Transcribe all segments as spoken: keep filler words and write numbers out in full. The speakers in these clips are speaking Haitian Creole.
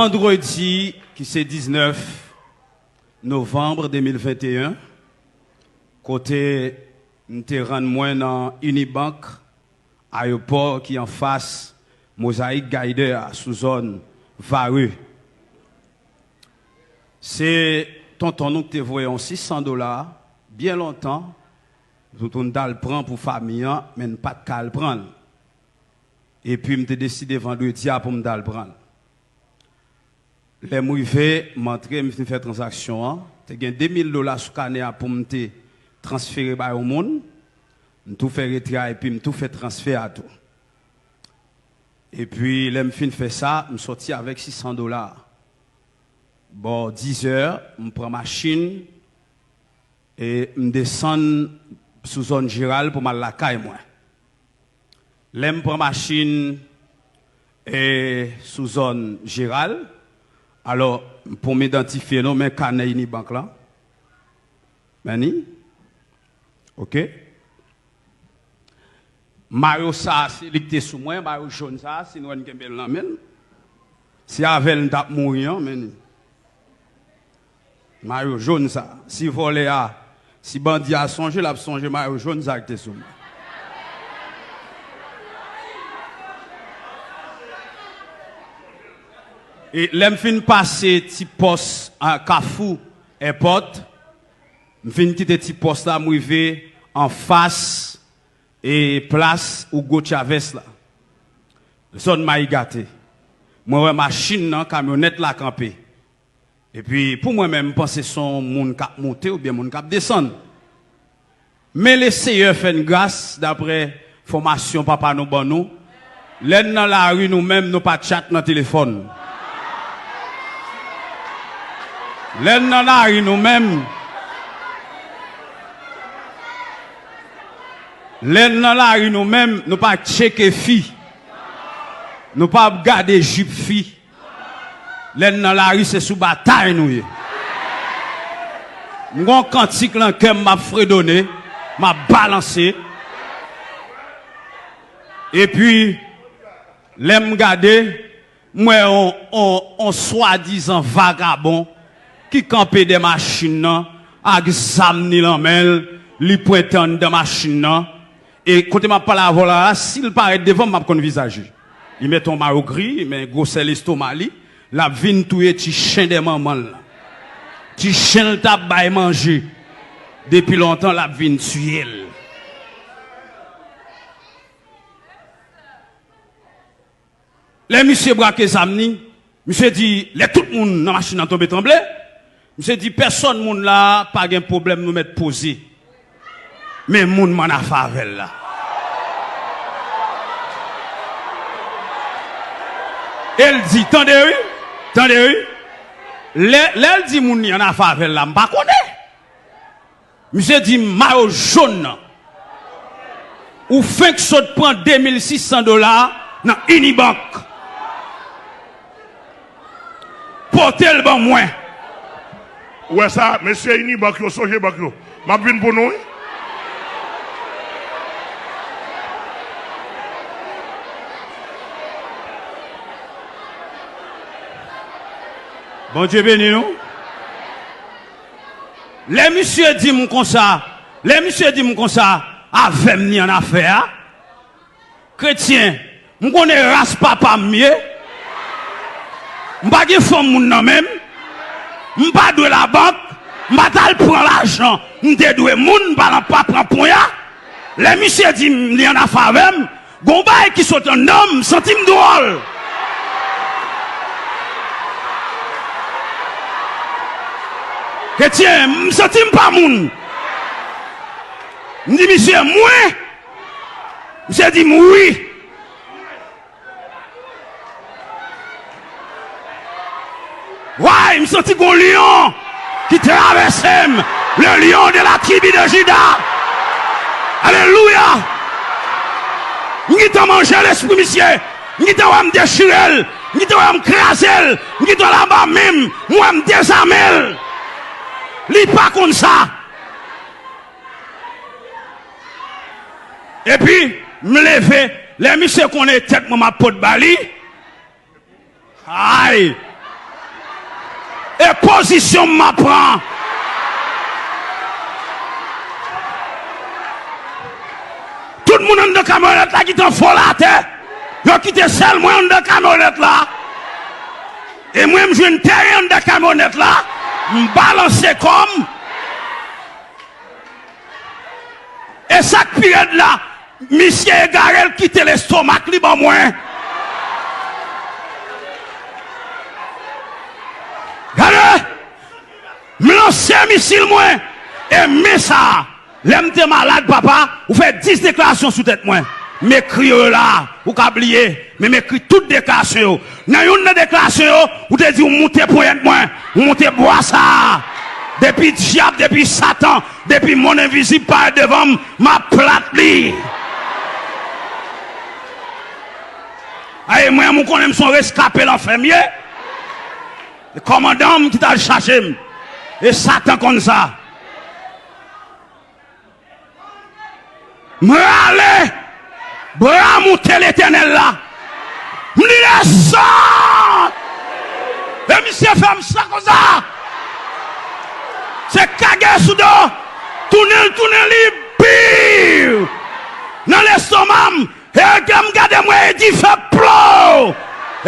Vandredi, ki se diznèf novanm de mil venteyen, kote m te rann mwen nan Unibank, ayewopò ki anfas Mosaic Guider a, sou zòn Varreux. Se tonton nou ki te voye yon sis san dola, byen lontan, pou, pou n t al pran pou fanmi an, men n pa t ka al pran l. Epi m te deside vandredi a pou m t al pran l. Lè m rive, m antre, m fin fè tranzaksyon an. Te gen de mil dola sou kanè a pou m te transfere bay yon moun. M tou fè retrè a epi m tou fè transfè a tou. Epi lè m fin fè sa, m sòti avèk sis san dola. Bò dizè, m pran machin e m desann sou zòn Jeral pou m al lakay mwen. Lè m pran machin e sou zòn Jeral, alò, pou m idantifye nou, men kanè Unibank lan. Men ni. Oke. Mayo sa a, se li ki te sou mwen, mayo jòn sa a, si nou wè n kenbe l nan men n. Se avè l n t ap mouri an, men ni. Mayo jòn sa a. Si vòlè a, si bandi a sonje, l ap sonje mayo jòn sa a ki te sou mwen. E lè m fin pase ti pòs a Kafou Èpòt, m fin kite ti pòs la, m rive anfas e plas Hugo Chavez la, zòn Mayi Gate. Mwen wè machin nan, kamyonèt la kanpe. Epi, pou mwen menm, m panse se yon moun k ap monte oubyen moun k ap desann. Men Leseyè fè n gras, daprè enfòmasyon papa nou ban nou. Lè n nan lari nou menm, nou pa tchat nan telefòn. Lè n nan lari nou menm, lè n nan lari nou menm, nou pa tcheke fi. Nou pa ap gade jip fi. Lè n nan lari, se sou batay nou ye. M gon kantik lan kè m, m ap fredone, m ap balanse. Epi, lè m gade, m wè on, on, on swadizan vagabon ki kanpe dè machin nan ak zam ni lan men l, li pwente anndan machin nan. E kote m ap pale avè w la, si l parèt devan m, m ap konn vizaj li. Li mete yon mayo gri, men gwosè lestoma li, l ap vin touye ti chen dè manman l lan. Ti chen l t ap bay manje depi lontan, l ap vin tiye l. Lè misye brake zam ni, misye di, lè tout moun nan machin nan tonbe tranble, misye di, pèsòn moun la pa gen pwoblèm, nou mèt poze. Men moun m ann afè avè l la. E l di, tande wi, tande wi. Lè, lè l di moun li ann afè avè l la, m pa konnen. Misye di m mayo jòn nan. Ou fenk sot pran de mil sis san dola nan Unibank. Pote l ban mwen. Ou wè sa, mesye Unibank yo, Sogebank yo. M ap vin pou nou, wi. Bondye beni nou. Lè misye di m konsa, lè misye di m konsa, avè m ni annafè a. Kretyen, m konnen ras papa m ye. M pa gen fanm moun nan men m. M pa dwe labank. M pa t al pran lajan m te dwe moun, m pa nan, pa pran ponya. Lè misye di m li annafè avè m, gon bagay ki sot anndan m, m santi m dwòl. Kretyen, m santi m pa moun. M di misye, mwen? Misye di m wi. Way, m santi gon lyon ki travèse m. Le lion de la tribu de Juda. Alelouya. M gentan manje lespri misye. M gentan wè m dechire l. M gentan wè m kraze l. M gentan wè l anba men m. M wè m dezame l. Li pa konn sa. Epi, m leve. Lè misye konnen tèt mwen m ap pot ba li. Ay! Pozisyon m ap pran. Tout moun anndan kamyonèt la gentan vole atè. Yo kite sèl mwen anndan kamyonèt la. E mwen, m jwenn tèren anndan kamyonèt la. M balanse kò m. E sa k pi rèd la, misye egare, l kite lestomak li ban mwen. Gade! M lanse misil mwen. E men sa, lè m te malad, papa, ou fè dis deklarasyon sou tèt mwen. M ekri yo la, ou ka bliye, men m ekri tout deklarasyon yo. Nan youn nan deklarasyon yo, ou te di ou moute ponyèt mwen, ou moute bwa sa a. Depi dyab, depi Satan, depi monn envizib parèt devan m, m ap plat li. Aye, mwen, ou konnen m se yon reskape lanfè m ye. E kòmandan m ki t al chache m. E Satan konn sa. M rale bra moute Letènèl la. M di, desann! E misye fè m sa konsa. Se kage sou do. Tounen l, tounen li, biw! Nan lestoma m. E lè m gade, m wè e dife plo.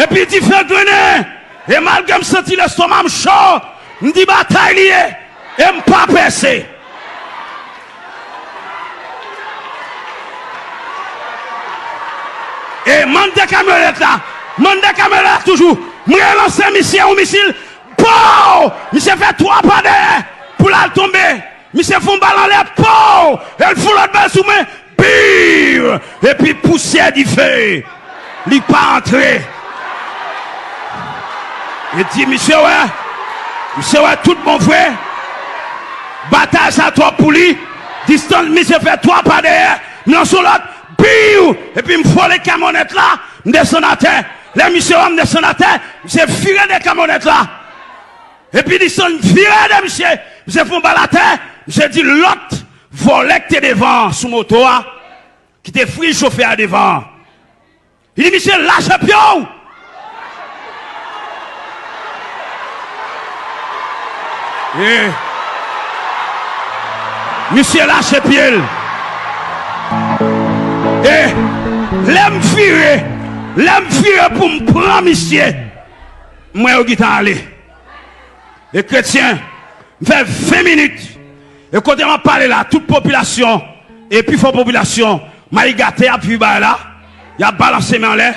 Epi dife grennen. E malgre m santi lestoma m cho, m di batay li ye. E m pa pèse. E mande kamyonèt la, mande kamyonèt la toujou. M relanse misye yon misil. Pow! Misye fè twa pa dèyè pou l al tonbe. Misye fè yon bal anlè. Pow! E l fè yon lòt bal sou mwen. Biw! Epi pousyè dife. Li pa antre. E di, misye wè, misye wè tout bon vre. Batay sa twòp pou li. Distans misye fè twa pa dèyè. M lanse yon lòt. Biw! Epi m vole kamyonèt la. M desann atè. Lè misye wè m desann atè, misye vire de kamyonèt la. Epi li sann vire de misye. Misye fè yon bal atè. Misye di lòt vòlè k te devan an sou moto a, ki te friz chofè a devan an. Li di, misye, lache pye w! E misye lache pye l. E lè m vire, lè m vire pou m pran misye, m wè yo gentan ale. E kretyen, m fè ven minit. E kote m ap pale la, tout popilasyon, e pi fò popilasyon, Mayigatè ap viv bagay la. Y ap balanse men anlè.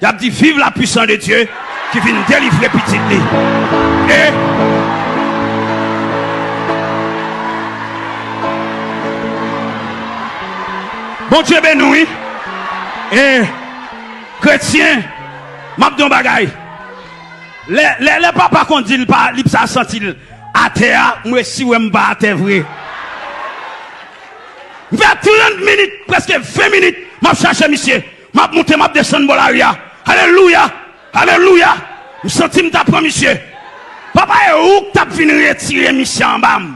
Y ap di, vive la puissance de Dieu ki vin delivre pitit li. E Bondye beni w, wi. E kretyen, m ap di yon bagay. Lè, lè, lè papa konn di l pa, li pa santi l atè a, m resi wè m pa atè vre. M fè trant minit, prèske ven minit, m ap chache misye. M ap moute, m ap desann bò lari a. Alelouya! Alelouya! M santi m ta pran misye. Papa, e ou k t ap vin retire misye anba m.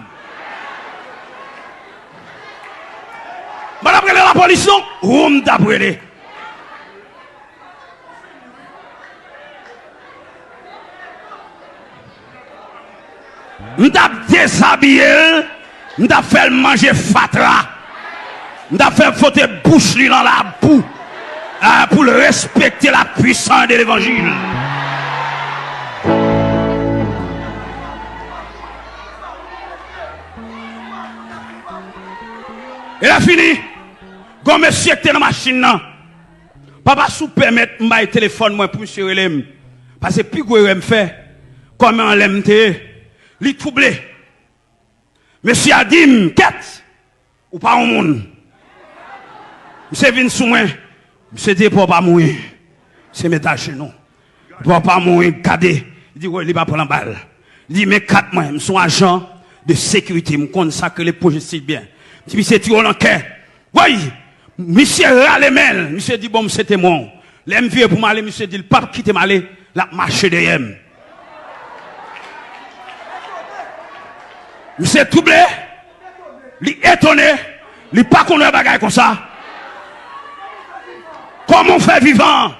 M pa t ap rele lapolis non, ou m t ap rele. M t ap dezabiye l, m t ap fè l manje fatra, m t ap fè l fwote bouch li nan labou, ah, pou l respekte la puissance de l'évangile. E lè fini, gon mesye ki te nan machin nan, papa, si w pèmèt, m bay telefòn mwen pou misye rele m. Paske pi gwo erè m fè, kòm anlè m te ye, li twouble. Mesye a di m, kèt, ou pa yon moun. Misye vin sou mwen, misye di, epa w pa mouri. Misye met ajenou. Epa w pa mouri, gade. Li di, wè, li pa pran bal. Li di, men kat mwen, m se yon ajan de sekirite, m konn sa k rele pwojektil byen. M di, misye tire w nan kè. Woy! Misye rale men l. Misye di, bon, misye temwen w. Lè m vire pou m ale, misye di l p ap kite m ale, l ap mache dèyè m. Misye twouble, li etone, li pa konn wè bagay konsa. Kòman w fè vivan?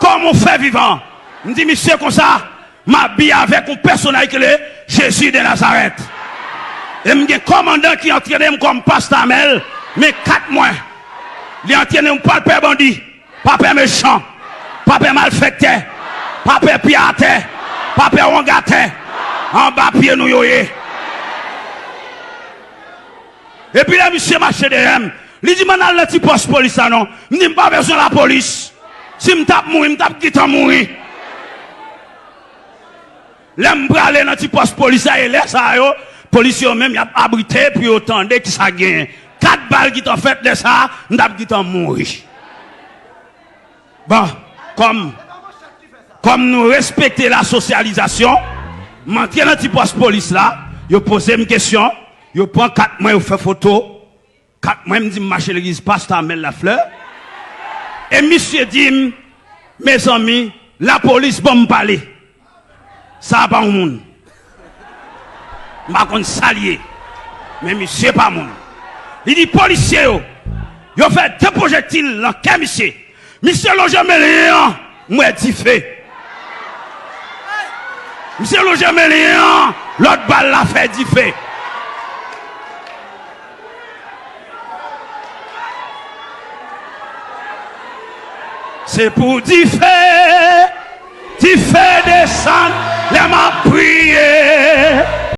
Kòman w fè vivan? M di misye konsa, m abiye avèk yon pèsonaj ki rele Jezi de Nazarèt. E m gen kòmandan ki antrene m kòm pastè Amèl, men kat mwen. Li antrene m pa pè bandi, pa pè mechan, pa pè malfektè, pa pè pye atè, pa pè wongatè. Anba pye nou yo ye. Epi lè misye mache dèyè m, li di m ann al nan ti pòs polis la non. M di m pa bezwen lapolis. Si m t ap mouri, m t ap gentan mouri. Lè m prale nan ti pòs polis la, e lè sa a yo, polis yo menm y ap abrite pou yo tande kisa k genyen. Kat bal gentan fèt, lè sa a, m t ap gentan mouri. Bon, kòm, kòm nou respekte la sosyalizasyon, m antre nan ti pòs polis la, yo poze m kesyon, yo pran kat mwen, yo fè foto. Kat mwen, m di m mache legliz pastè Amèl Laflè. E misye di m, mezanmi, lapolis ban m pale. Sa a pa yon moun. M pa konn sa l ye. Men misye pa moun. Li di polisye yo, yo fè de pwojektil nan kè misye. Misye lonje men li an, m wè dife. Misye lonje men li an, lòt bal la fè dife. Se pou dife, dife desann lè m ap priye.